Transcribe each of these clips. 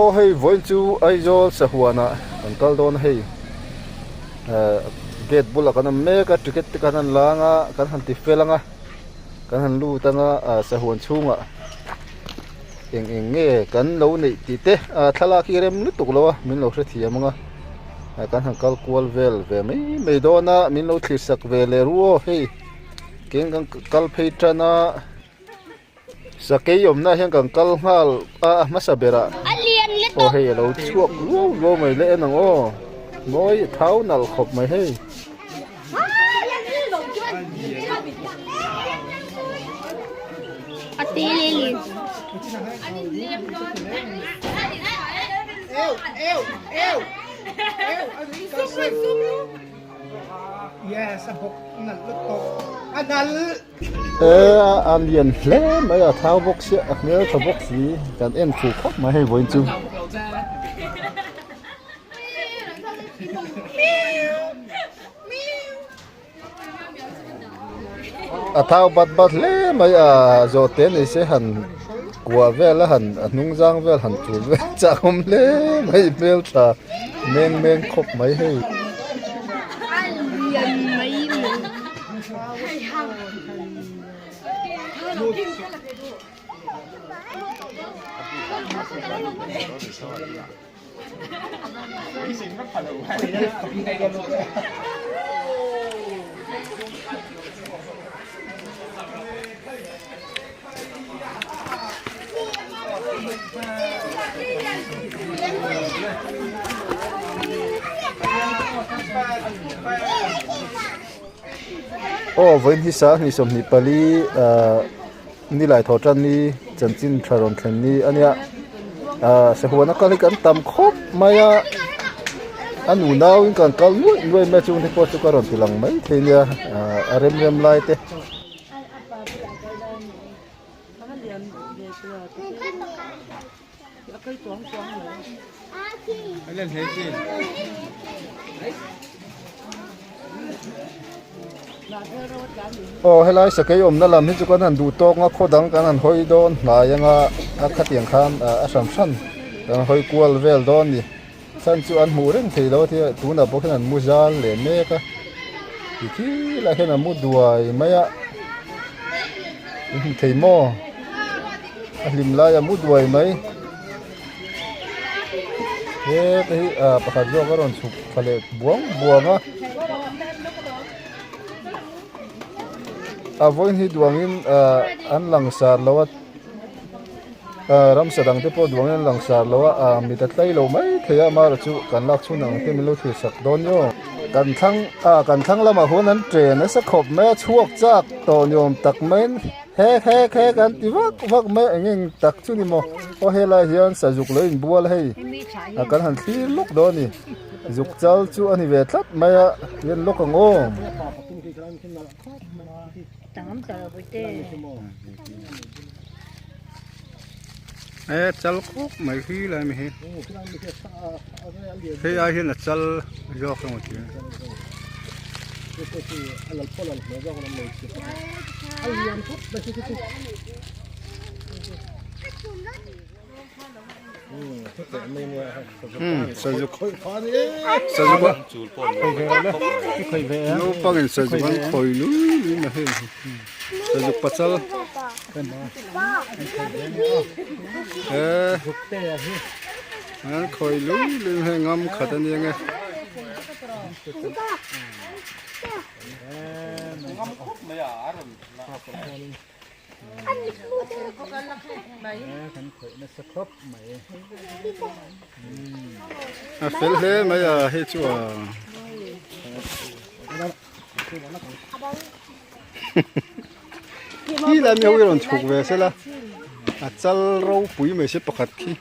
Aw hei vawiin chu Aizawl sahuanah kan kal dawn a hei gate bulah kan awm mek a ticket te kan han lang a kan han ti fel ang a kan han lut ang a sahuan chhungah eng eng nge kan lo neih tih te thlalak hi rem lutuk lo a min lo hrethiam ang a kan han kal kual vel ve mai mai dawn a min lo thlir sak ve leh ru aw hei keng kan kal phei tan a. Sakei awmna hian kan kal nghal a a hmasa berah aw hei a lo chhuak luau luau mai le en ang aw mawi thau nalh khawp mai hei. A lian hle mai a thau bawk sia a hmel tha bawk si kan en fuh khawp mai hei vawiin chu. A thau bat bat hle mai a zawh te ni se han kuah vel a han a hnung zang vel han chul vel chak awm hle mai hmel tha meng meng khawp mai hei. Aw vawiin hi sang 24 ahh nilai thaw tan ni chanchin tha rawn thlen ni a nia ahh sahuan a kal hi kan tam khawp mai a a nu nau in kan kal nuaih nuaih mai a chung te pawh chu ka rawn ti lang mai thei nia ahh a rem rem lai te. Aw helai sakei awmna lam hi chu kan han duh tawk a khaw dang kan han hawi dawn hnai anga a khatiang khan a hran hran kan hawi kual vel dawn a ni chhan chu an hmuh reng thei lo a tia tunah pawh khian an mu zal leh mek a ti khilaiah khian an mu duai mai a in hmu thei maw a hlim lai a mu duai mai. Heta hi ah pakhat zawk a rawn chhuk thla leh buang buang a a vawiin hi duangin ah an langsar lo a ah ramsa dang te pawh duangin an langsar lo a ah mit a tlai lo mai thei a amaherawh chu kan lak chhun ang te min lo thlir sak dawn nio kan thlang ah kan thlang lamah huan an chen nasa khawp mai a chhuak chak tawh ni awm tak maiin. He he he kan ti vak vak mai eng eng tak chu ni maw aw helai hian sazuk lo inbual hei a kan han thlir lawk dawn a ni zuk chal chu a ni ve tlat mai a en lawk ang aw. E chal khawp mai hi lai mi hi hei ai hian a chal zawk emaw tih sazuk sazuk a naupangin sazuk an khawi lui lui mai hei sazuk pachal an khawi lui lui hei ngam khat a nia nge. A fel hle mai a hei chu a khi lai mi ho hi rawn chhuk ve sela a chal ropui mai se pakhat khi.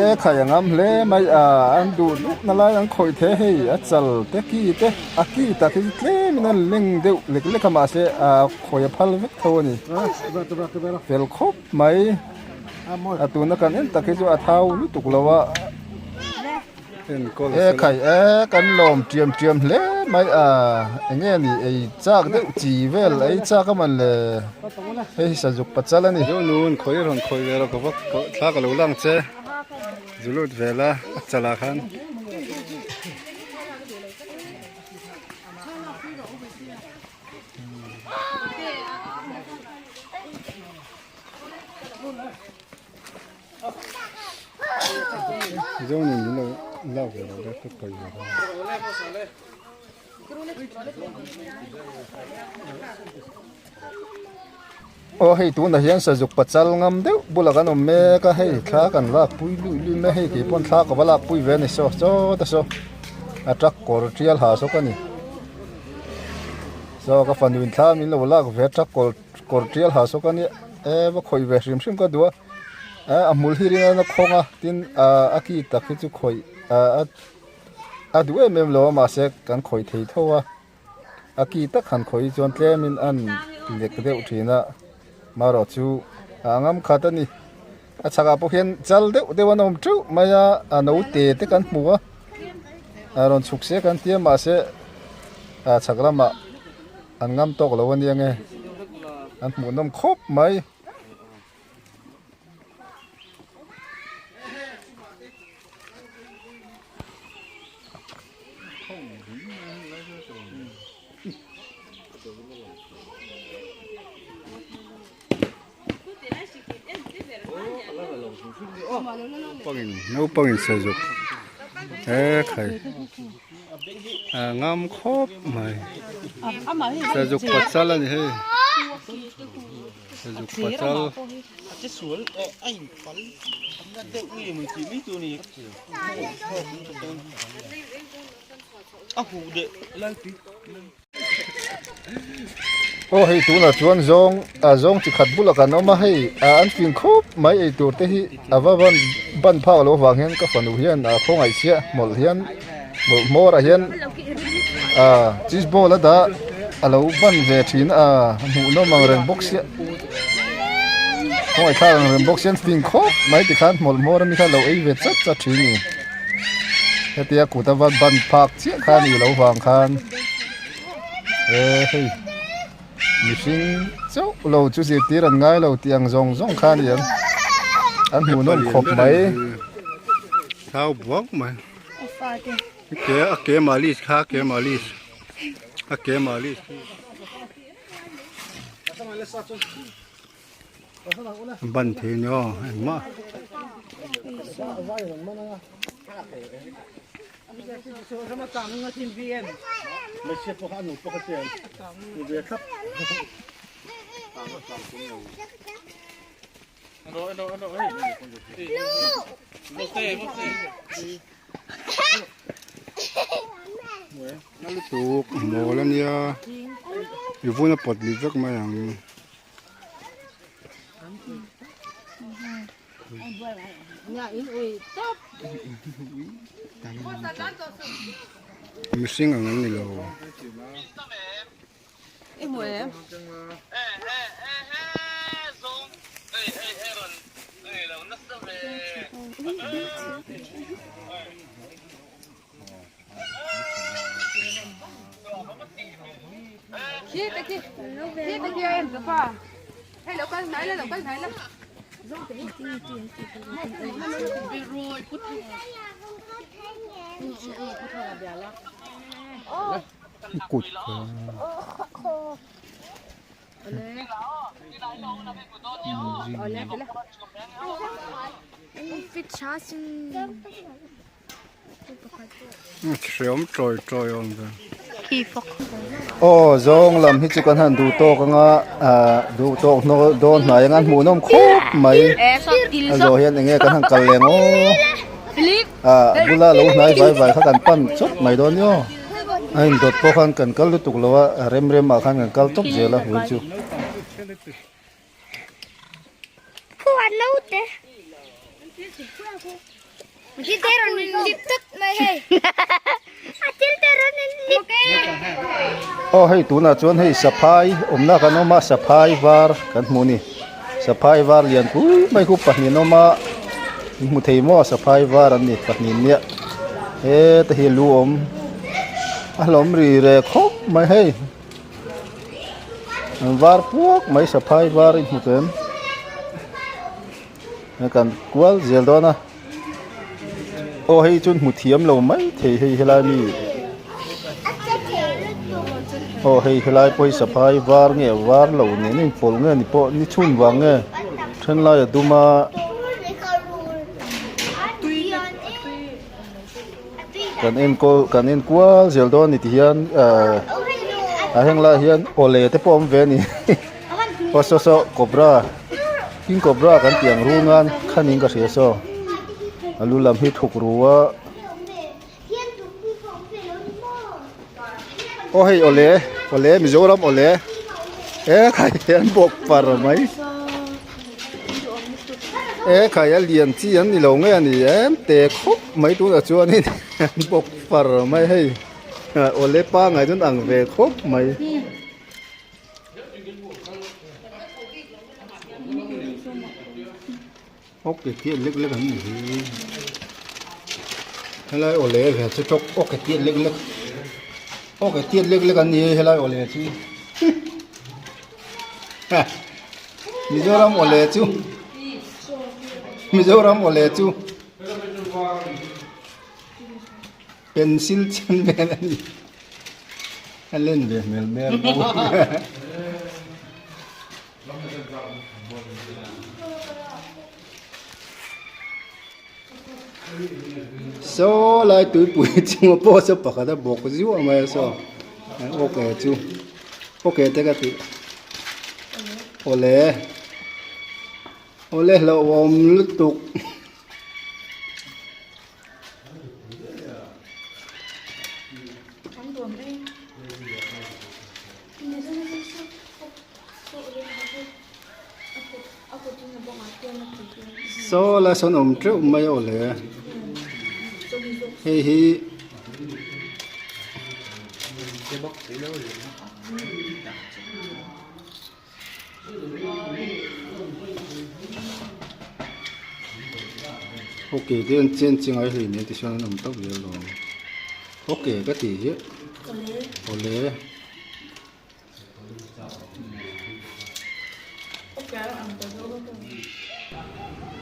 E khai a ngam hle mai a an duh duh na lai an khawih the hei a chal te ki te a ki tak hi chu tlem in a leng deuh lek lek a mahse a khawi a phal vek tho a ni fel khawp mai a tuna kan en tak hi chu a thau lutuk lo a e khai e kan lawm tiam tiam hle. mai a eng nge ni ei chak deuh chi vel ei chak a man le hei hi sazuk pachal a ni. Zo nun khawi rawn khawi ve rawh ka va thla ka lo lang che zu lut ve la a chalah khan. Zonin min lo lak ve lo deuh ka paih ve dawn. Aw hei tunah hian sazuk pachal ngam deuh bulah kan awm mek a hei thla kan lak pui luih luih mai a hei kei pawn thla ka va lak pui ve a ni saw sawt a saw a truck kawr tial ha zawk a ni saw ka fanu in thla min lo lak ve a truck kawr kawr tial ha zawk a nia e va khawih ve hrim hrim ka duh a eh a hmul hi ring a khawng a tin ah a ki tak hi chu khawih ah a duh em em lo a mahse kan khawih thei tho a a ki tak han khawih hi chuan tlem in an lek deuh thin a marawh chu a ngam khat a ni a chhakah pawh hian chal deuh deuh an awm teuh mai a a naute te kan hmu a a rawn chhuk se kan tia mahse a chhak lamah an ngam tawk lo a nia nge an hmuh nawm khawp mai. Naupangin naupangin sazuk he khai a ngam khawp mai sazuk pachal a ni hei sazuk pachal. Aw hei tunah chuan zawng ah zawng chi khat bulah kan awm a hei ah an fing khawp mai ei tur te hi a va ban ban phak loh avang hian ka fanu hian a khawngaih chiah hmawlh hian hmawlh hmawr ah hian ah cheese ball a dah a lo ban ve thin a hmuhnawm ang reng bawk sia khawngaih thlak ang reng bawk sia an fing khawp mai tikhan hmawlh hmawr ami kha lo ei ve chat chat thin a ni. Hetia kut a va ban phak chiah kha a nih loh vang khan e hei mihring chauh lo chu zirtir an ngai lo tih ang zawng zawng kha a ni ang an hmuh nawm khawp mai. Thau buak mai ke a ke malis kha ke malis a ke malis Ban thei ni aw engmah. Na lutuk mawl ania i vun a pawt lit vek mai ang. Mihring ang an ni lo. Kut Hreawm tawi tawi awm ve. Aw zawng lam hi chu kan han duh tawk anga ah duh tawk hnaw dawn hnai anga an hmuh nawm khawp mai a zawh hian eng nge kan han kal leng aw ah bula lo hnai vai vai kha kan pan chawp mai dawn ni aw a indawt pawh khan kan kal lutuk lo a a rem rem ah khan kan kal tawp zel a hun chu. Aw hei tunah chuan hei saphai awmna kan awm a saphai var kan hmuh a ni saphai var lian pui mai khu pahnih an awm a in hmu thei maw saphai var an ni pahnih nia heta hi lu awm. A hlawm ri re khawp mai hei an var puak mai saphai var i hmu tlem kan kual zel dawn a aw hei chu hmu thiam lo mai thei hei helai mi aw hei helai pawh hi saphai var nge var lo nen a inpawlh nge ni pawh ni chhun vang nge then lai a dum a. Kan enkawl kan enkual zel dawn a ni ti hian ahh a heng lai hian awle te pawh a awm ve a ni aw saw saw cobra king cobra kan tih ang rul nan khanin ka hria saw a lu lam hi thuk ru a aw hei awle awle Mizoram awle e khai hian bawk par mai. E khai a lian chi an ni lo nge a ni em te khawp mai tunah chuanin an bawk far mai hei awle pangai chuan ang ve khawp mai. Ok tiat lek lek an ni hi helai awle ve chu tawk ok tiat lek lek ok tiat lek lek an ni helai awle chu. Mizoram awle chu Mizoram awle chu pencil chen vel a ni a len ve hmel hmel bawk Saw lai tuipui chunga pawh saw pakhat a bawk ziuah mai a saw awk e chu awk e te ka tih awle awle hlauhawm lutuk. Saw lai sawn awm teuh mai a awle hei hi okay te an chen chi ngai hlei nen tichuan an awm tauh zel alawm okay ka tih hi awle.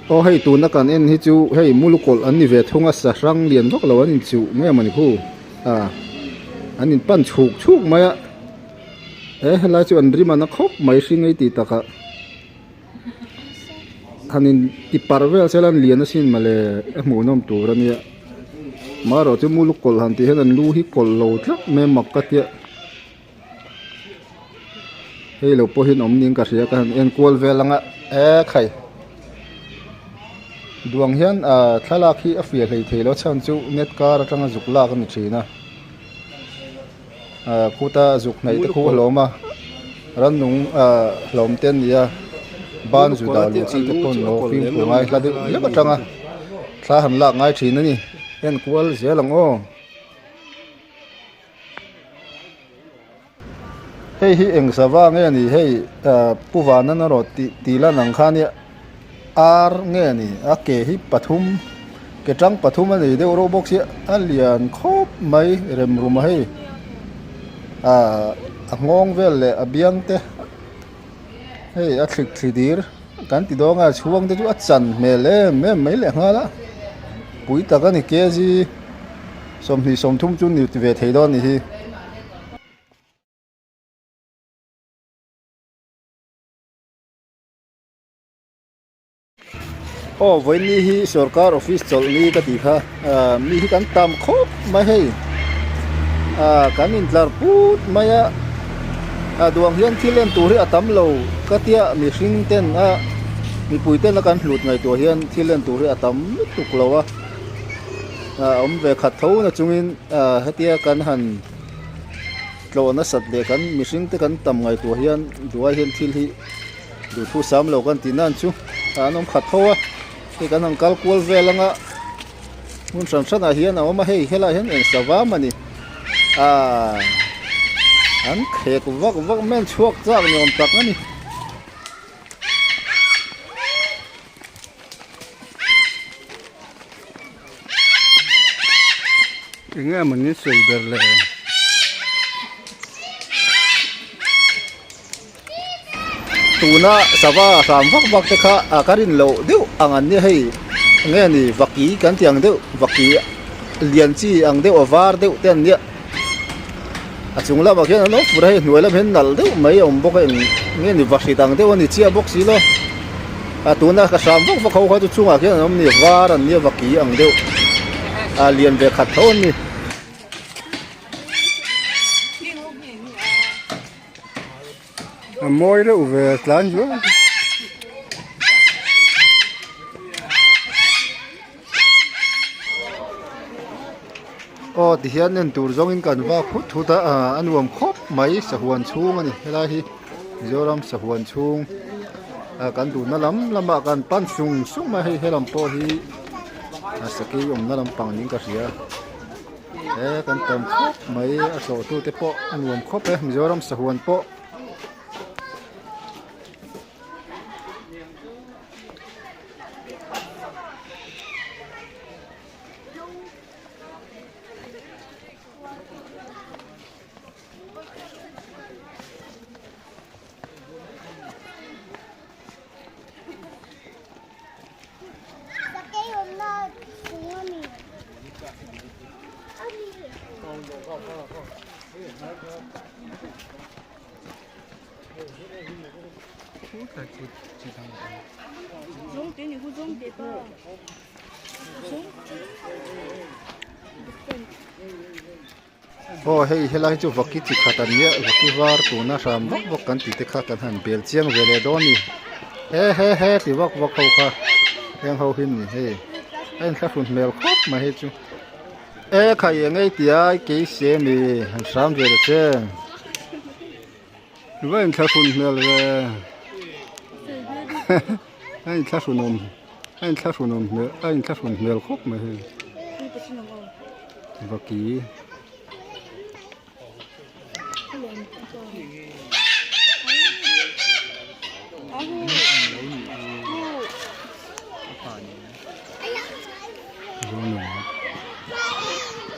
Aw hei tuna kan en hi chu hei mulukawlh an ni ve thung a sahrang lian vak lo an inchuh mai a mawni khu a an in pan chhuk chhuk mai a he helai chu an rim a na khawp mai hring ei tih takah han in ti parh vel se la an lian asin mawle a hmuhnawm tur a nia marawh chu mulukawlh han tih hian an lu hi kawlh lo tlat mai a mak ka tia. Hei lo pawh hian awm niin ka hria ka han en kual vel ang a e khai duang hian ah thlalak hi a fiah hlei thei lo chhan chu net kar atanga zuk lak a ni thin a ah khuta zuk hnaih te khu a hlawm a rannung ah hlawm te an ni a ban zu dah luh chi te pawh an lo fimkhur ngai hla deuh hlek atanga thla han lak ngai thin a ni en kual zel ang aw. Hei hi eng sava nge a ni hei ah pu vanan erawh tih tih lan ang khan hi ar nge a ni a ke hi pathum ke tang pathum a nei deuh reuh bawk sia a lian khawp mai rem rum a hei ah a nghawng vel leh a biang te hei a thlik thli dir kan ti dawn a chhuang te chu a chan hmel em em mai leh nghal a pui tak a ni kg 20 30 chu ni ve thei dawn a ni hi. Aw vawiin hi sorkar office chawlh ni ka tih kha ah mi hi kan tam khawp mai hei ah kan intlar put mai a ah duang hian thil en tur hi a tam lo ka tia mihring ten a mipui ten a kan hlut ngaihtuah hian thil en tur hi a tam lutuk lo a ah awm ve khat tho na chungin ah hetia kan han tlawh nasat leh kan mihring te kan tam ngaihtuah hian duai hian thil hi Duhthu sam lo kan tih nan chu an awm khat tho a hei kan han kal kual vel anga hmun hran hran ah hian a awm a hei helaiah hian eng savam a ni aaa an khek vak vak mai an chhuak chak ni awm tak a ni. Enge mawni sawi ber le. Tuna sava hram vak vak te kha a ka rin loh deuh ang an nia hei nge ni vaki kan tih ang deuh vaki lian chi ang deuh a var deuh te an nia a chung lamah khian an lo fur a hei hnuai lam hian nalh deuh mai a awm bawk a eng nge ni vahrit ang deuh a ni chiah bawk si lo a tuna ka hram vak vak ho kha chu chungah khian an awm a ni var an nia vaki ang deuh a lian ve khat tho an ni. A mawi reuh ve tlan zual. Aw tihian en tur zawngin kan vak phut thut a ah a nuam khawp mai sahuan chhung a ni helai hi Mizoram sahuan chhung ah kan duhna lam lamah kan pan sung sung mai a hei helam pawh hi a sakei awmna lampang niin ka hria. He kan tam khawp mai a tlawh tu te pawh a nuam khawp e Mizoram sahuan pawh. Aw hei helai hi chu vaki chi khat an nia vaki var tuna hram vak vak kan tih te kha kan han bel chiang ve leh dawn a ni he he he ti vak vak ho kha heng ho hi a ni hei a inthlahrun hmel khawp mai hei chu e khai eng ei tia kei se mi han hram ve ta che. Va inthlahrun hmel ve a inthlahrun awm a inthlahrun awm hmel a inthlahrun hmel khawp mai hei vaki.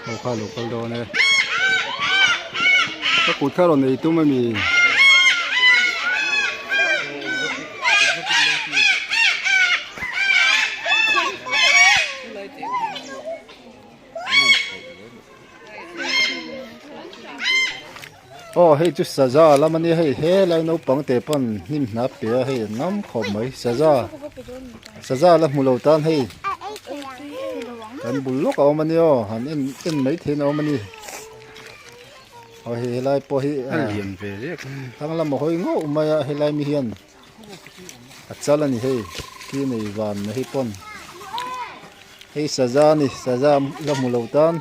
Aw kha lo kal dawn e ka kut kha rawn ei tum a mi. Aw hei chu saza lam a nia hei helai naupang te pawn hnim hnap pe a hei an ngam khawp mai saza saza la hmu lo tan hei kan bul lawk a awm a nia aw han en en mai theihin a awm a ni aw hei helai pawh hi thlang lam a hawi ngauh mai a helai mi hian a chal a ni hei ki nei van na hi pawn hei saza a ni saza la hmu lo tan.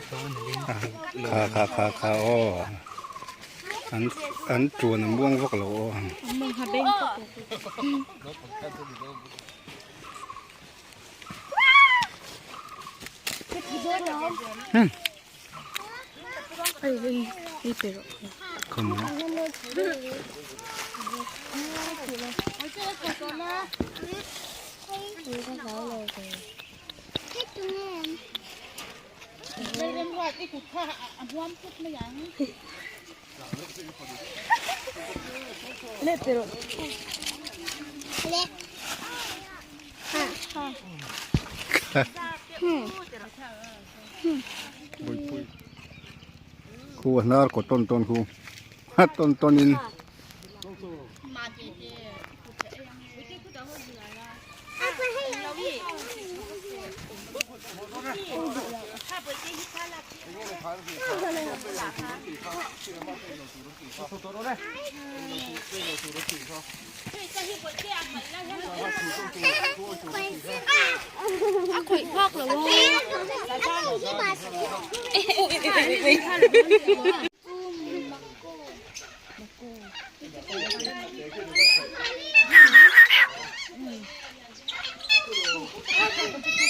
Kha kha kha kha aw an an tuan a muang vak lo aw. Hmm. Khu a hnar kaw tawn tawn khu a tawn tawn in.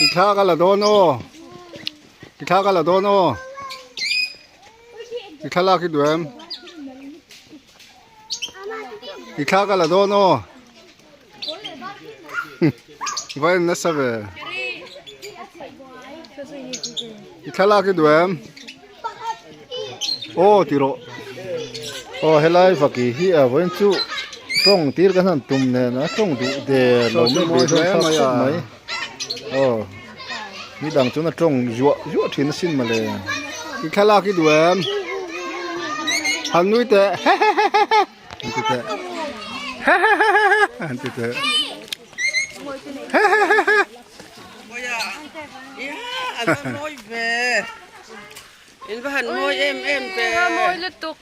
I thla ka la dawn aw i thla ka la dawn aw i thlalak hi duh em. I thla ka la dawn aw. Va en nasa ve. I thlalak i duh em? Aw ti rawh. Aw helai vaki hi a vawiin chu Tawng tir kan han tum nen a tawng duh der lo mai mawi hle mai a mai aw mi dang chuan a tawng zuah zuah thin asin mawle. I thlalak i duh em? Han nui teh hehehehe han ti teh hehehehe han ti teh hehehehe. In va han mawi em em ve. A mawi lutuk.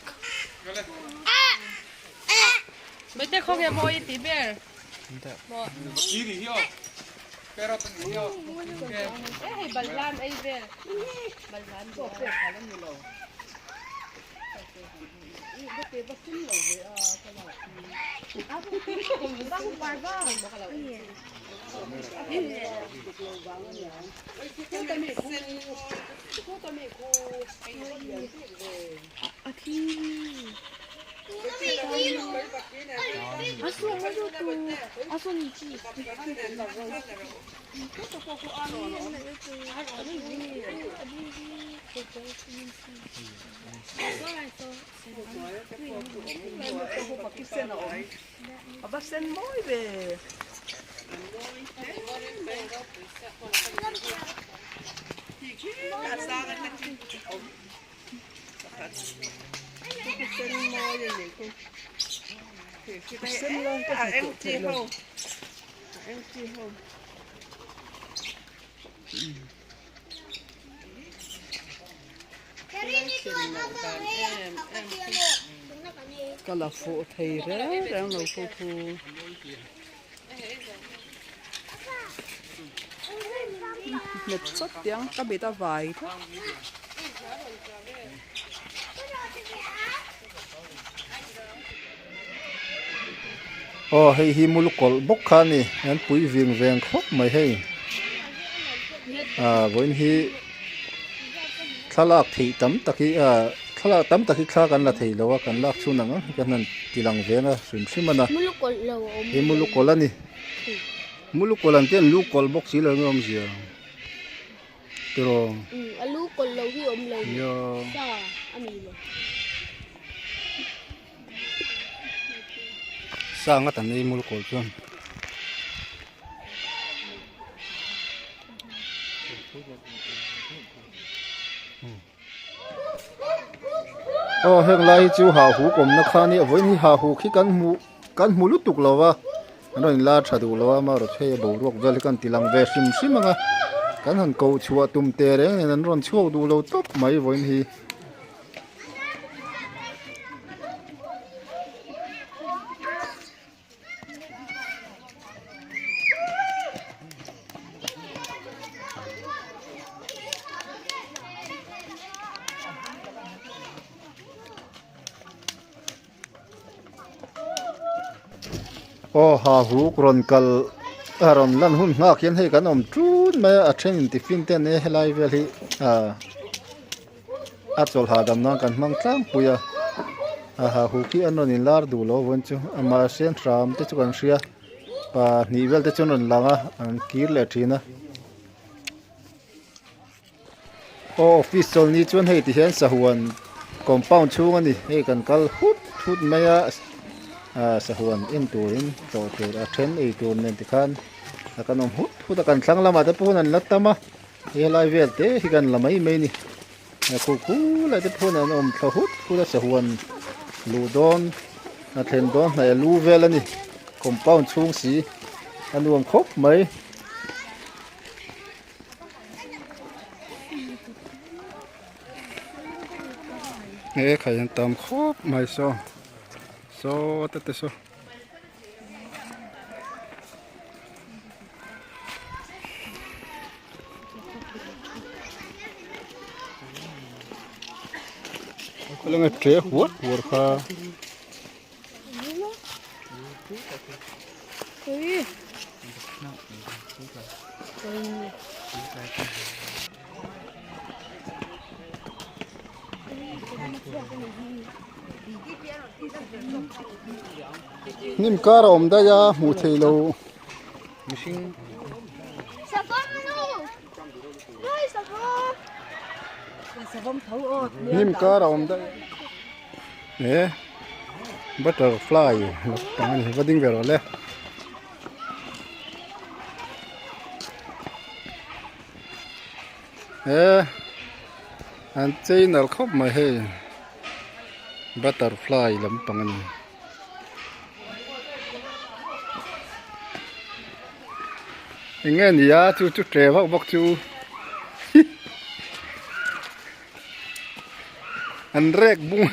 Mete khaw nge mawi i tih ber? E hei balhlan ei vel. Balhlan A va sen mawi ve. Ka la fuh thei reng reng lo khu khu. Nghet chawt tiang ka mit a vai tlat. Aw hei hi mul kawlh bawk kha a ni an pui ving veng khawp mai hei ah vawiin hi thlalak theih tam tak hi ah thlalak tam tak hi thla kan la thei lo a kan lak chhun ang ang hi kan han ti lang veng a hrim hrim a na hi mul kawlh a ni mul kawlh an tih an lu kawlh bawk si lo eng nge awmzia tiraw a lu kawlh lo hi awm lo sa a ni lo. Sang a tan ei mul kawl chuan. Aw heng lai hi chu hah huk awmna kha a nia vawiin hi hah huk hi kan hmu kan hmu lutuk lo va an rawn inlar tha duh lo a amaherawhchu hei a boruak vel hi kan ti lang ve hrim hrim ang a kan han koh chhuah tum teh reng nen an rawn chhuak duh lo tawp mai vawiin hi. Aw ha huk rawn kal a rawn lan hun nghak hian hei kan awm tun mai a a then in tiffin te an ei a helai vel hi ah a chawlh hahdam nan kan hmang tlangpui a a ha huk hi an rawn inlar duh loh vawiin chu amah hriat hram te chu kan hria pahnih vel te chu an rawn lang a an kir leh thin a aw office chawlhni chuan hei ti hian sahuan compound chhung a ni hei kan kal hut hut mai a ah sahuan en turin tlawh tur a then ei tur nen tikhan a kan awm hut hut a kan thlang lamah te pawh hun an la tam a. Helai vel te hi kan la mai mai a ni khu khu lai te pawh an awm thla hut hut a sahuan luh dawn a thlen dawn hnaih a lu vel a ni compound chhung si a nuam khawp mai. He khai an tam khawp mai saw saw te te saw. Khawlai ṭe huar huar kha. Hnim kar a awm daih a hmuh theih loh. Hnim kar a awm daih e. Butterfly lampang a ni va ding ve rawh le. He an chei nalh khawp mai hei butterfly lampang a ni. Eng nge ni a chu chu tle vak vak chu an rek bung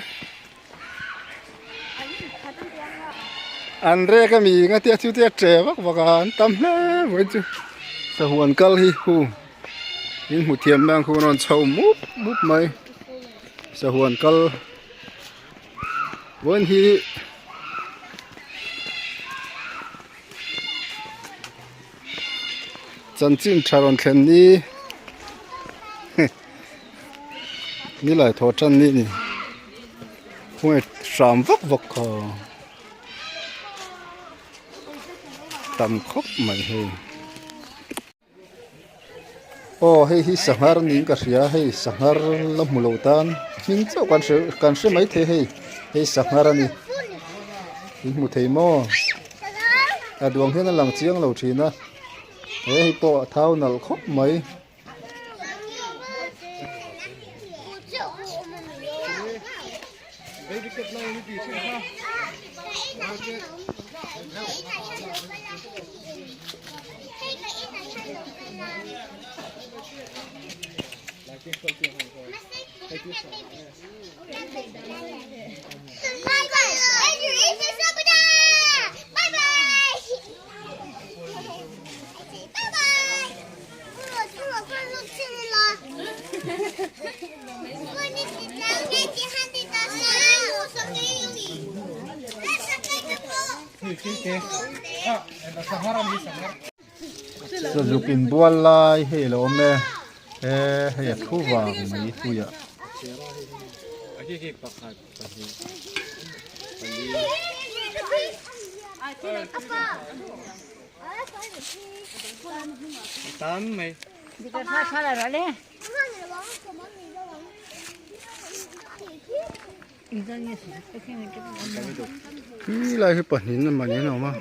an rek a mi nga tia chu tia tle vak vak a an tam hle mai chu sahuan kal hi hu in hmu thiam mai ang khu an rawn chho mup mup mai sahuan kal. Vawiin hi chanchin tha rawn thlen ni nilai thaw tan ni ni khawnge hram vak vak kha tam khawp mai hei. Aw hei hi sanghar niin ka hria hei sanghar la hmu lo tan hming chauh kan hre kan hre mai thei hei hei sanghar a ni in hmu thei maw a duang hian a lang chiang lo thin a he hei pawh a thau nalh khawp mai. Sazuk inbual lai hei a lo awm e he hei a thu vang mai tuiah. Khi lai hi pahnih na mani an awm a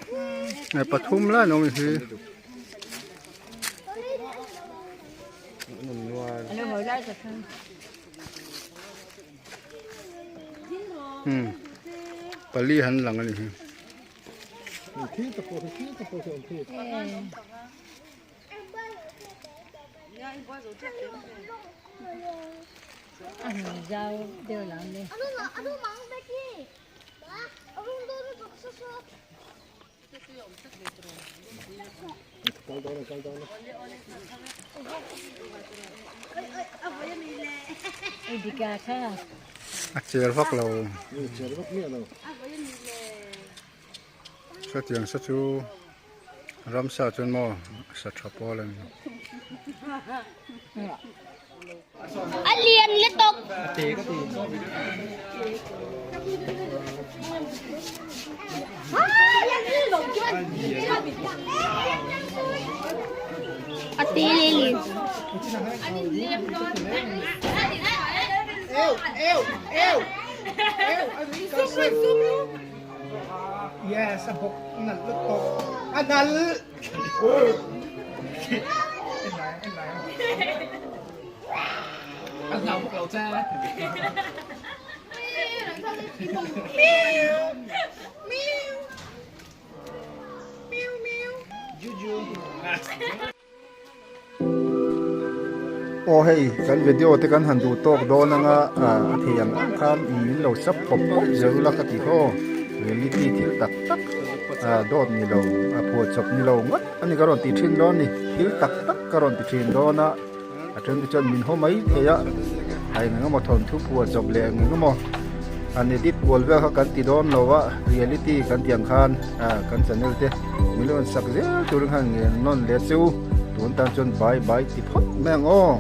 eh pathum lai an awm hi. Hmm pali han lang a ni hi. A cher vak lo. Hetiang sa chu ramsa chuan maw sa tha pawl a ni. A lian lutuk. A ti li li. Yes, a bawk nalh lutuk. A nalh! A hlau bawk lo che. Aw hei kan video te kan han duh tawk dawn anga a thei ang ang khan min lo sub pawp pawp zel ula ka ti haw reality thil tak tak dawt ni lo a phuah chawp ni lo ngawt a ni ka rawn ti thin dawn a ni thil tak tak ka rawn ti thin dawn a a then te chuan min haw mai thei a a eng eng emaw thawnthu phuah chawp leh eng eng emaw an edit kual vel kha kan ti dawn lo a reality kan tih ang khan kan channel te min lo en sak zel turin khan ngen nawn leh chu tun tan chuan bye bye ti phawt mai ang aw.